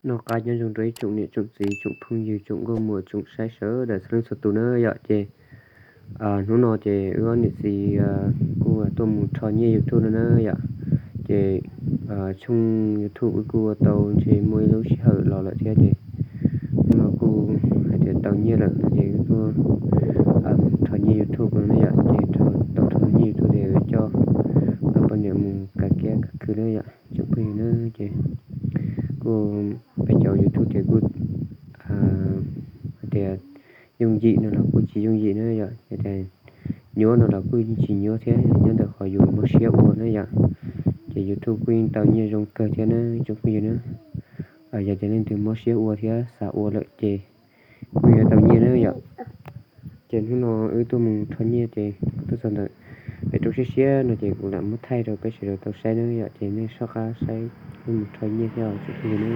Noj qab nyob zoo rau ib tsoom niam tsoom txiv, tsoom phooj ywg, tsoom nkauj muam, tsoom saib sawv daws txhua leej txhua tus na yom. Ces hnub no ces wb ob niam txiv kuj tuaj mus rho nyiaj YouTube no na yom. Ces tshooj YouTube wb kuj ua tau ntshe muaj ib lub sij hawm los lawm thiab ces hnub no kuj hais tias tau nyiaj lawm no ces wb tuaj rho nyiaj YouTube no na yom. Ces tau rho nyiaj YouTube ces coj poj niam mus kav kiab kav khw na yom tsoom phooj ywg na. Ces kuj peb cov YouTube ces kuj hais tias yooj yim no los kuj tsis yooj yim na yom, nyuaj no los kuj tsis nyuaj thiab, nyob ntawm qhov yus mob siab ua na yom. Ces YouTube kuj yeej tau nyiaj zoo kawg thiab na tsoom phooj ywg na. Yog tias leej twg mob siab ua thiab xav ua lawm ces kuj yuav tau nyiaj na yom. Ces hnub no wb tuaj mus rho nyiaj ces tuaj txog ntawm pem roob siab siab no ces kuv lam muab thaij rau peb sawv daws tau saib na yom. Ces nej soj qab saib wb mus rho nyiaj thiab tsoom phooj ywg na.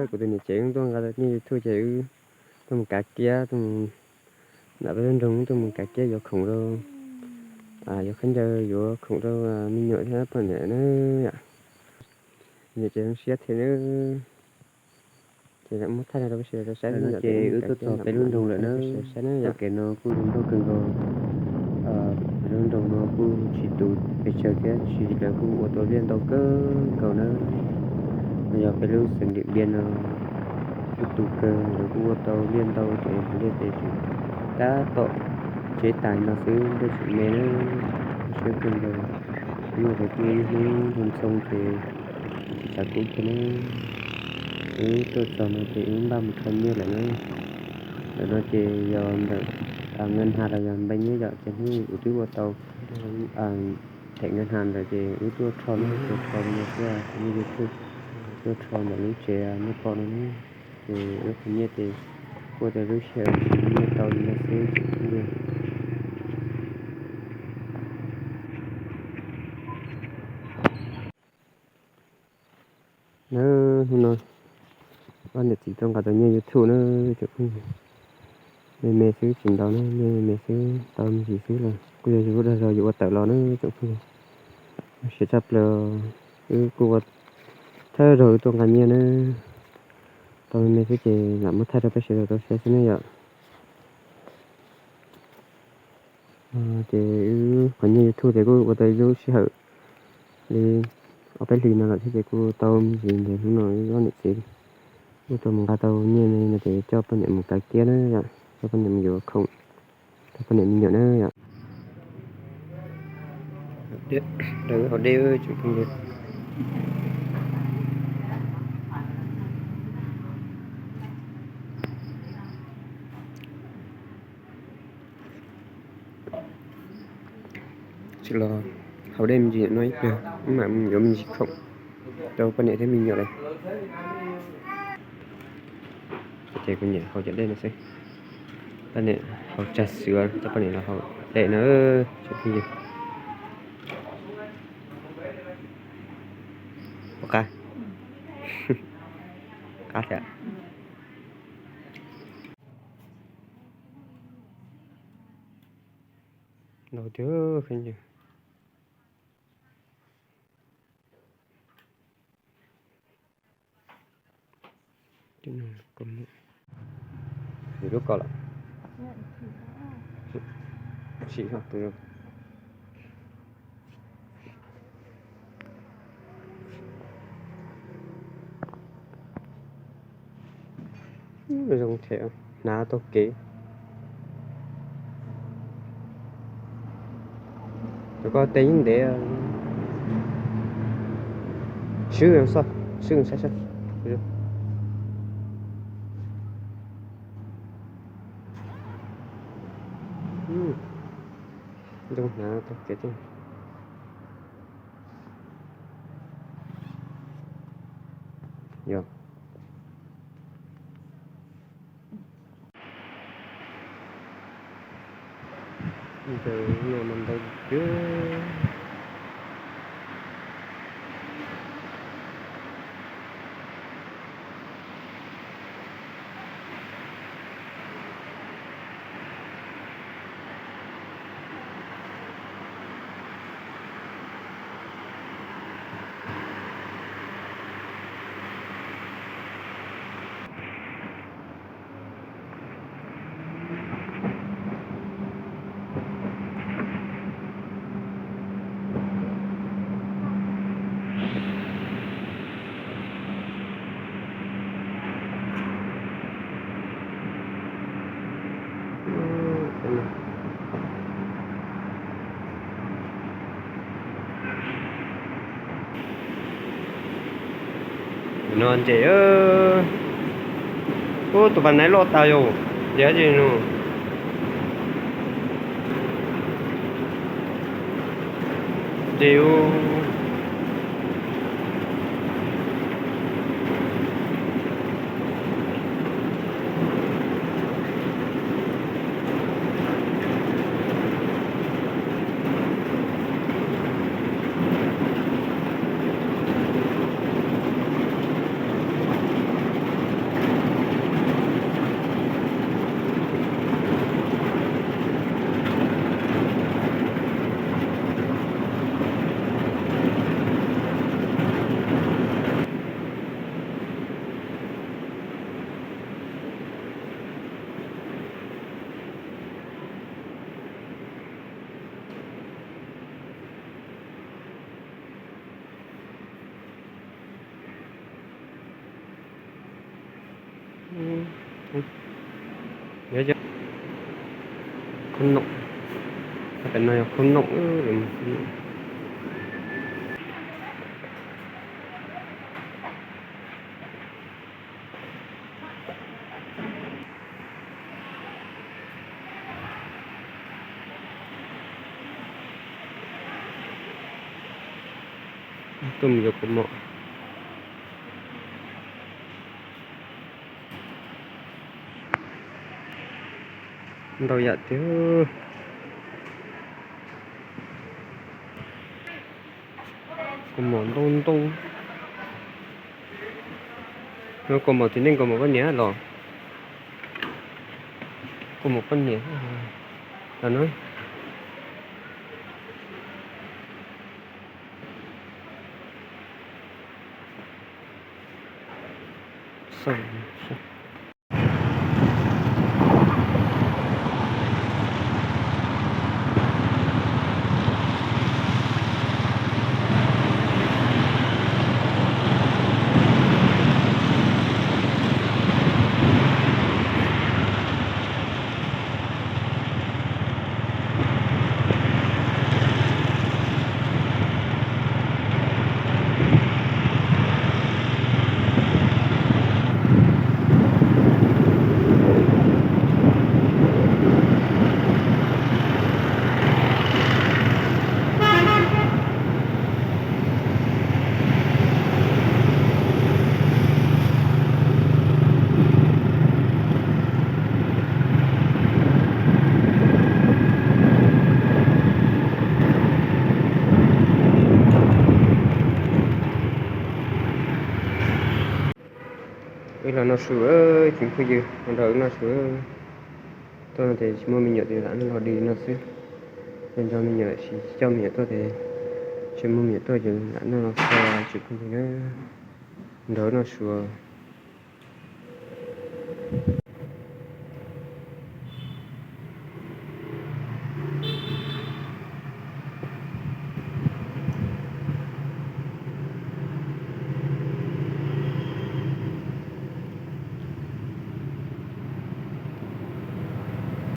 Kuv tus niam tsev tuaj nqa tau nyiaj YouTube ces wb tuaj mus kav kiab, tuaj mus nram peb lub nroog tuaj mus kav kiab yuav khoom rau, yuav khaub ncaws yuav khoom rau me nyuam thiab poj niam na yom. Niam tsev zoo siab thiab na. Ces muab thaij rau peb sawv daws tau saib no ces wb tuaj txog peb lub nroog lawm na. Txoj kev no kuj zoo nkauj kawg nkaus. Peb lub nroog no kuj tsis tu pes tsawg thiab tab sis lawv kuj ua tau liaj ntau kawg nkaus na. No yog peb lub xeev Diam Npiam no kuj tu kawg, lawv kuj ua tau liaj ntau ces liaj ces tseem tab tom tseb tas no xwb, liaj tseem me na. Zoo siab kawg nkaus. Hnub no ces kuj ib hnub ntxhoo ntxhoo ces tsis tshav kub kiag na. Wb tuaj txog no ces wb npaj mus rho nyiaj lawm na. Ntawm no ces yog ntawm ngân hàng los yog npe nyiaj yom, ces hnub kuv twb ua tau thẻ ngân hàng ntawd ces wb tuaj rho na, tuaj rho no xwb, kuv muaj YouTube tuaj rho ntawm lub tsev nej pom no na. Ces wb qhov nyiaj ces kuj tau lub sij hawm siv nyiaj tau li no xwb tsoom phooj ywg. Na, hnub no ob niam txiv tuaj nqa tau nyiaj YouTube na tsoom phooj ywg. Me me xwb tsis ntau na, nyiaj me me xwb tau me ntsis xwb los kuj yog yus lub dag zog yus ua tawm los na tsoom phooj ywg. Siab tshaj plaws, wb kuj ua thawj zaug wb tuaj nqa nyiaj na. Tau me me xwb ces lam muab thaij rau peb sawv daws tau saib xwb na yom. Ces wb qhov nyiaj YouTube ces kuj ua tau ib lub sij hawm li ob peb hlis no lawm thiab ces kuj tau me ntsis ntawd. Hnub no wb ob niam txiv wb tuaj mus nqa tau nyiaj no ces coj poj niam mus kav kiab na yom, coj poj niam mus yuav khoom rau poj niam me nyuam na yom. Rau wb haus dej tsoom phooj ywg. Tsis los haus dej me ntsis no ib pliag wb mam yuav me ntsis khoom rau poj niam thiab me nyuam lawm. Ces kuv niam haus cov dej no xwb. Poj niam haus tsag xwb, coj poj niam los haus dej na tsoom phooj ywg. Ua qab, qab thiab. Ntau tiag phooj ywg. Lub ko lawm. Sim ho tus zoo thiab, hnav taug kev. Cov ko tej yeej ntev. Swb xwb, swb saib saib. Zoo hnav taug kev thiab. Yog. Ntawm no mas ntau tiag. No ntses, ub, tus pas naiv loj tas yom, ntses dab tsi no. Ntses. Khub noom, pem no yog khub noom. Tuaj mus yuav kaus mom. Ntau yam tiag. Kaus mom ntau ntau. Kaus mom txiv neej, kaus mom poj niam los? Kaus mom poj niam los no. Wb los noj su, tsoom phooj ywg, nrog wb noj su. Tuaj no ces tsis muaj me nyuam ces lam noj los li no xwb. Nco nco me nyuam, tsis coj me nyuam tuaj ces, tsis muaj me nyuam tuaj ces lam noj los xwb tsoom phooj ywg na. Nrog wb noj su.